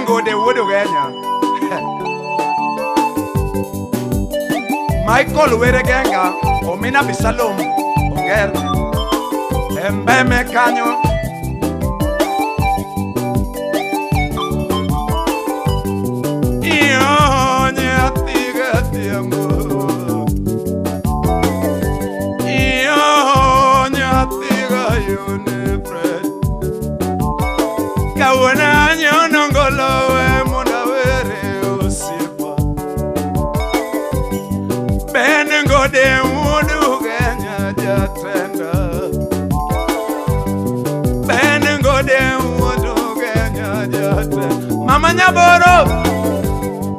Ngode wuod Ugenya. Michael Were Genga, Omina Bisalom, Oger. Embeme kanyo. Iyo nyathi gatiambo. Iyo nyathi gayune Fred. Kawuono nyonongolo we mondo awere osiepa. Ben Ngode wuod Ugenya jatenda. Ben Ngode wuod Ugenya jatenda. Mama Nyaboro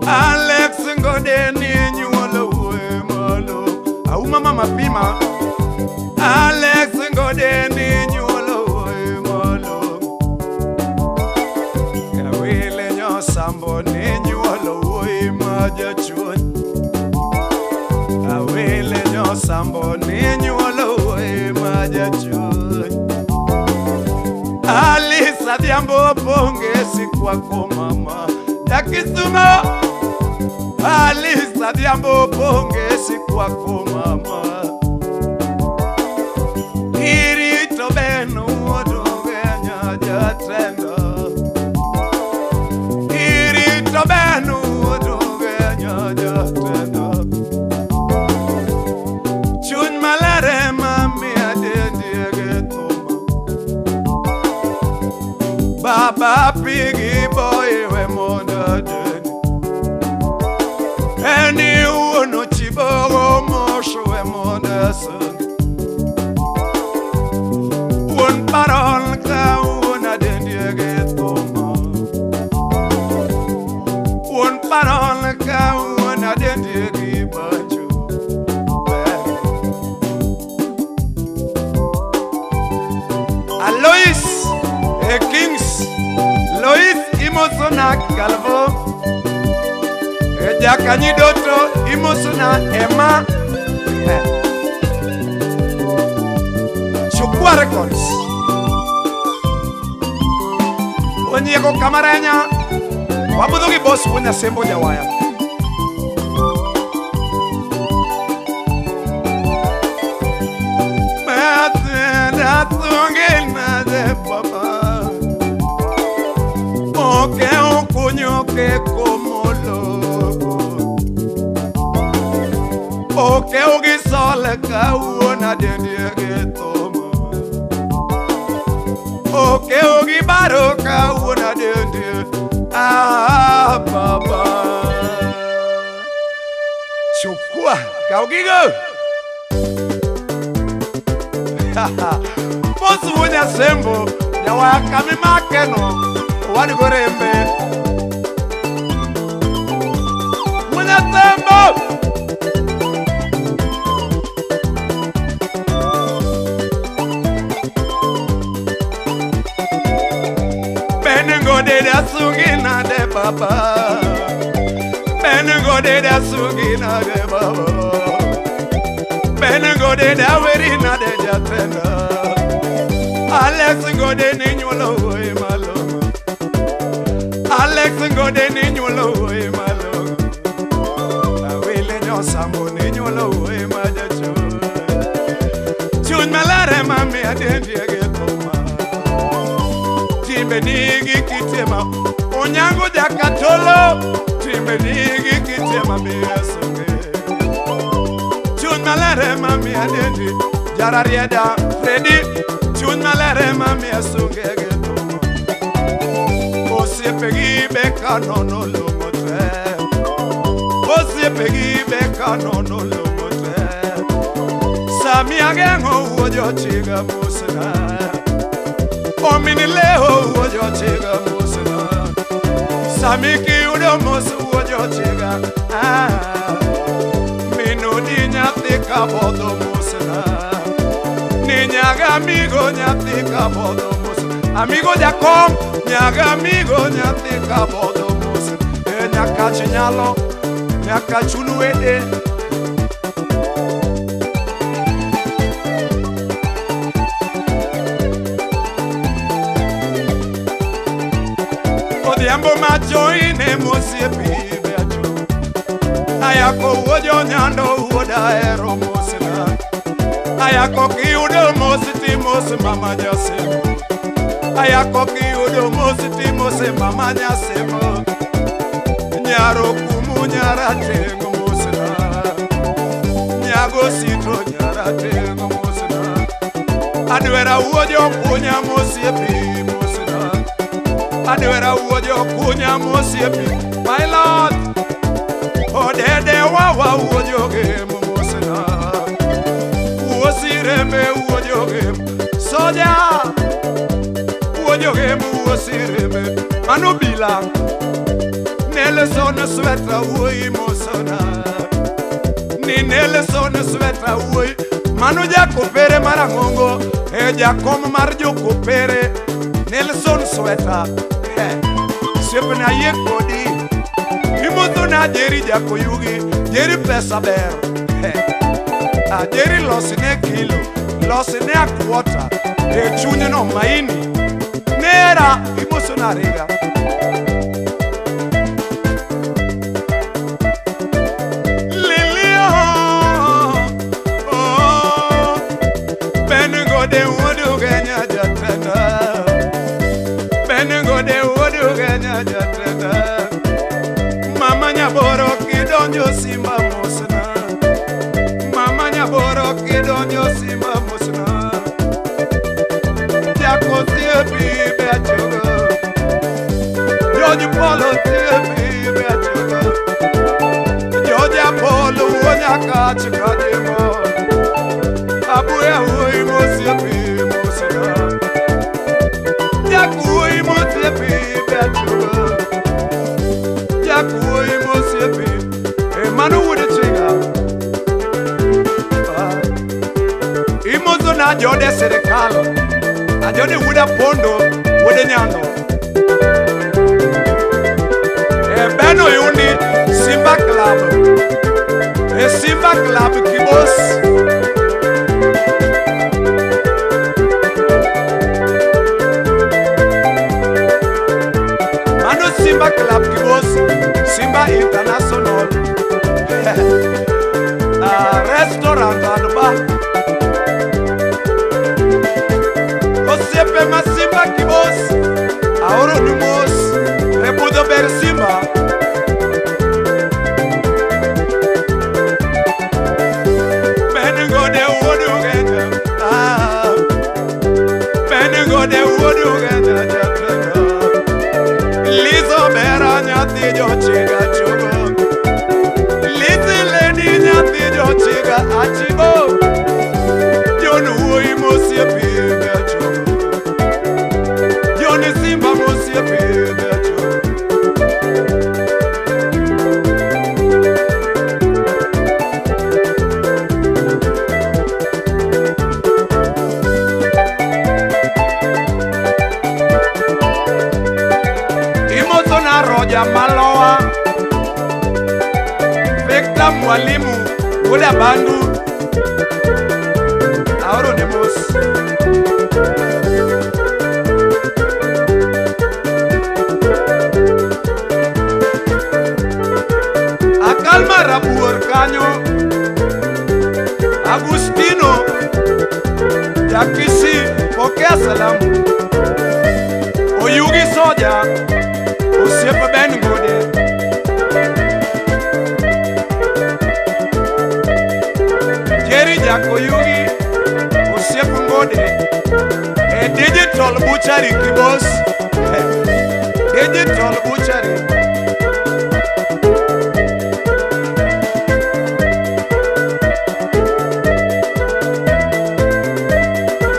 Alex Ngode ni nyuolo wuoyi malo. Auma mama pima. Alex Ngode ni nyuolo wuoyi malo. Kawile nyosambo ni nyuolo wuoyi ma jachuny. Awile nyosambo ni nyuolo wuoyi ma jachuny. Alisa Adhiambo pongezi kwako mama Jakisumo. Alisa Adhiambo pongezi kwako mama. Irito beno wuod Ugenya jatenda. Irito beno wuod Ugenya jatenda. Chuny maler ema miya dendi gi thuma. Baba pigi boy we mondo adendi. Eni wuon ochibogo mosho we mondo asungi. Wuon parol ka wuon adendi gi thuma. Wuon parol ka wuon adendi gi banjo. Alois e Kings Lois imosona Calvo. E Jakanyi Doto imosona Emma. Chukwa Records. Onyieko Kamarenya. Wabudho gi boss wuon Asembo Jawaya. Baba Oke okunyo ke komoloko. Oke ogisole kawuon adendi gi thuma. Oke ogibaro kawuon adendi. Ah baba. Chukua kaugigo. Boss wuon Asembo Jawaya kamimakeno owad gorembe. Wuon Asembo. Ben Ngode da sungi nade baba. Ben Ngode da sungi nade baba. Ben Ngode da weri nade jatenda. Alex Ngode ni nyuolo wuoyi malong'o. Alex Ngode ni nyuolo wuoyi malong'o. Awile nyosambo ni nyuolo wuoyi ma jachuny. Chuny maler ema miya dendi gi thuma. Timbe nigi kitema. Onyango jakatolo. Timbe nigi kitema miya sunge. Chuny maler ema miya dendi. Jararieda Freddy. Chuny maler ema miya sunge gi thuma. Osiepe gi be kanono long'o te. Osiepe gi be kanono long'o te. Sami ageng'o wuo jochiga mosna. Omini leo wuo jochiga mosna. Sami kiyudo mos wuo jochiga. Ah. Minodi nyathi kabodho mosna. Ni nyaga amigo nyathi kabodho mosna. Amigo jakom nyaga amigo nyathi kabodho mosna. E nyakach nyalo nyakach ulwede. Odhiambo macho ine mosiepi beacho. Ayako wuojo nyando wuoda ero mosina. Ayako kiyudo mosi timosi mama nyasemo. Ayako kiyudo mosi timosi mama nyasemo. Nyaro kumu nyara tengo mosina. Nyago sito nyara tengo mosina. Adwera wuojo kunya mosiepi mosina. Adwera wuojo kunya mosiepi. My lord, odede wawa wuojo gemo mosina. Wuosirembe wuojo gemo. Soja wuojo gemo wuosirembe. Manubila Nelson sweta wuoyi mosona. Ni Nelson sweta wuoyi. Manu jakopere marang'ongo. E jakom mar jokopere Nelson sweta. Siepna yie kodi. Imodho na Jerry jakoyugi. Jerry pesa ber. A Jerry losine kilo. Losine a quarter. E chunye no maini. Nera imoso na rega. Mama nyaboro kidonjo simba mosna. Mama nyaboro kidonjo simba mosna. Jako siepi beachogo. Joji polo siepi beachogo. Joji polo wonyaka chikademo. Abuya hui mosiepi mosna. Jako hui mosiepi beachogo. Jakuoi mosiepi, e manu wuode chiga. Imozo na jode serikal, ajode wuda pondo, wuode nyando. E beno yundi Simba Club, e Simba Club kibos. Manu Simba Club kibos. Simba International restaurant and bar. Osiepe ma Simba kibos. Aoro numos. Rebudo ber Simba. Bengo de wodu genya. Ah. Bengo de wodu genya. Lizo bera nyathi jochiga chugo. Lizi lady nyathi jochiga achibo. John wuoyi mosiepi beachogo. John Simba mosiepi beachogo. Roja Maloa Victor Mwalimu Wuda Bandu Aoro Nemos. Akalma Rabuor Kanyo Agustino Jakisi pokea salamu. Oyugi Soja Osiepe Ben Ngode. Jerry Jakoyugi Osiepe Ngode. E digital butchery kibos. Digital butchery.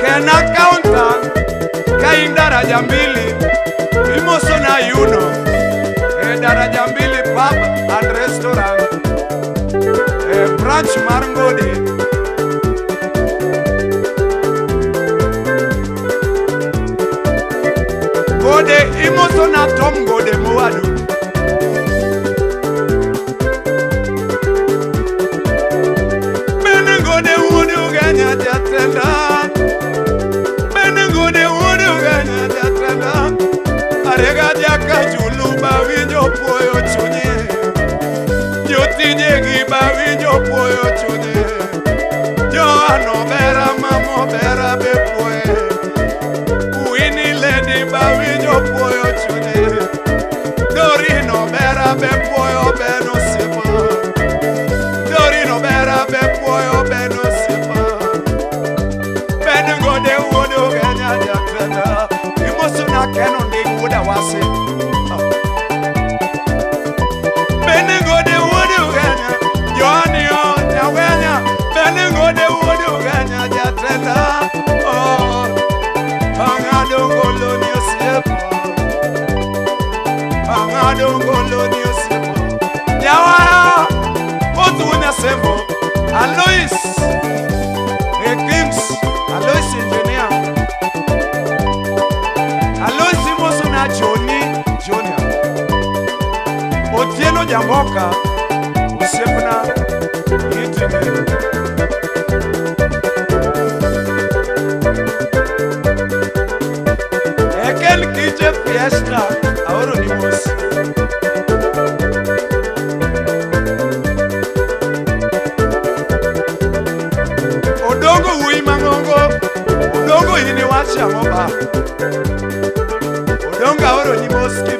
Kena counter kain daraja mbili imoso na yuno. Daraja mbili pub and restaurant. E branch mar Ngode. Ngode imoso na Tom Ngode mowadu. Bene Ngode wuod Ugenya jatenda. Bene Ngode wuod Ugenya jatenda. Arega jaka chulu. puoyo chunye. Jotijegi bawinjo puoyo chunye. Joan Obera mama Obera be puoye. Winnie Lady bawinjo puoyo chunye. Dorino Obera be puoyo Ben osiepa. Dorino Obera be puoyo Ben osiepa. Ben gode wuod Ugenya jatenda. Imosona Ken Ondik wuod Awasi. Ben gode wuod Ugenya, Joani o Nyawenya. Ben gode wuod Ugenya jatenda. Oh, ang'ado ngolo ni osiepa. Ang'ado ngolo ni osiepa. Nyawaya, otu Nyasembo, Alois, e Kings, Alois engineer. Alois Imosona Johnny Junior. Otieno Jamboka, osiepna itine. Eken Kiche Fiesta, aoro ni mos. Odongo wuoyi mang'ongo, Odongo in iwacho ang'o ba? Odongo aoro ni mos kibende.